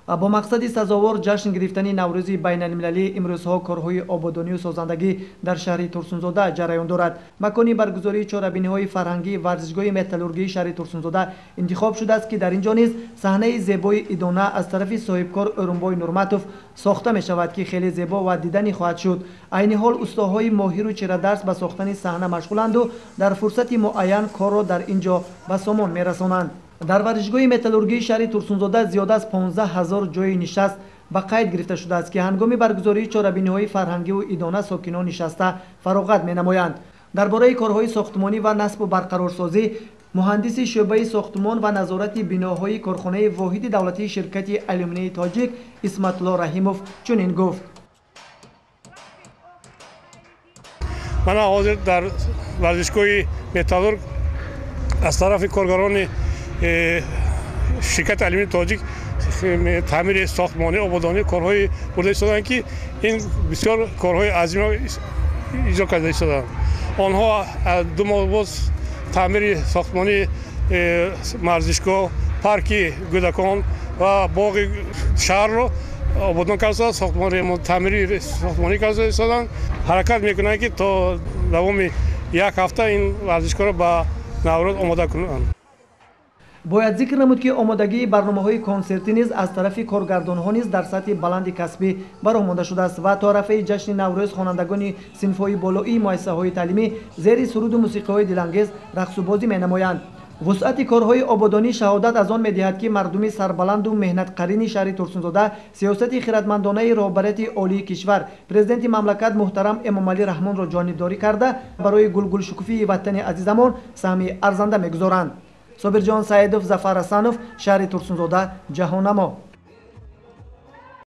Бо мақсади сазовор ҷашн гирифтани Наврӯзи байналмилалӣ имрӯзҳо корҳои ободонию созандагӣ дар шаҳри Турсунзода ҷараён дорад. Макони баргузории чорабиниҳои фарҳангӣ варзишгоҳи металлургии шаҳри Турсунзода интихоб шудааст, ки дар ин ҷо низ саҳнаи зебои идона аз тарафи соҳибкор Ӯрунбой Нурматов сохта мешавад, ки хеле зебо ва диданӣ хоҳад шуд. Айни ҳол устоҳои моҳиру чирадарс ба сохтани саҳна машғуланду дар фурсати муайян корро дар ин ҷо ба сомон мерасонанд. Дар варзишгоҳи металлургии шаҳри Турсунзода зиёда аз 15 ҳазор ҷойи нишаст ба қайд гирифта шудааст, ки ҳангоми баргузории чорабиниҳои фарҳангиву идона сокинон нишаста фароғат менамоянд. Дар бораи корҳои сохтмонӣ ва насбу барқарорсозӣ муҳандиси шӯъбаи сохтмон ва назорати биноҳои корхонаи воҳиди давлатии ширкати алюминии тоҷик Исматулло Раҳимов чунин гуфт. Мана ҳозир дар варзишгоҳи металлург аз тарафи коргарони ширкати алюминии тоҷик таъмири сохтмонӣ, ободонӣ корҳои бурда истоданд, ки ин бисёр корҳои азимро иҷро карда истоданд. Онҳо 2 моҳ боз таъмири сохтмонии варзишгоҳ, парки кӯдакон ва боғи шаҳрро ободон карда, таъмири сохтмонӣ карда истоданд. Ҳаракат мекунанд, ки то давоми як ҳафта ин варзишгоҳро ба Наврӯз омода кунанд. Бояд зикр намуд, ки омодагии барномаҳои консертӣ низ аз тарафи коргардонҳо низ дар сатҳи баланди касбӣ бароҳ монда шудааст ва то арафаи ҷашни Наврӯз хонандагони синфҳои болоии муассисаҳои таълимӣ зери суруду мусиқиҳои дилангез рақсубозӣ менамоянд. Вусъати корҳои ободонӣ шаҳодат аз он медиҳад, ки мардуми сарбаланду меҳнатқарини шаҳри Турсунзода сиёсати хиратмандонаи роҳбарияти олии кишвар, президенти мамлакат муҳтарам Эмомалӣ Раҳмонро ҷонибдорӣ карда, барои гулгулшукуфии ватани азизамон саҳми арзанда мегузоранд. Собирҷон Саидов, Зафар Ҳасанов, шаҳри Турсунзода, Ҷаҳоннамо.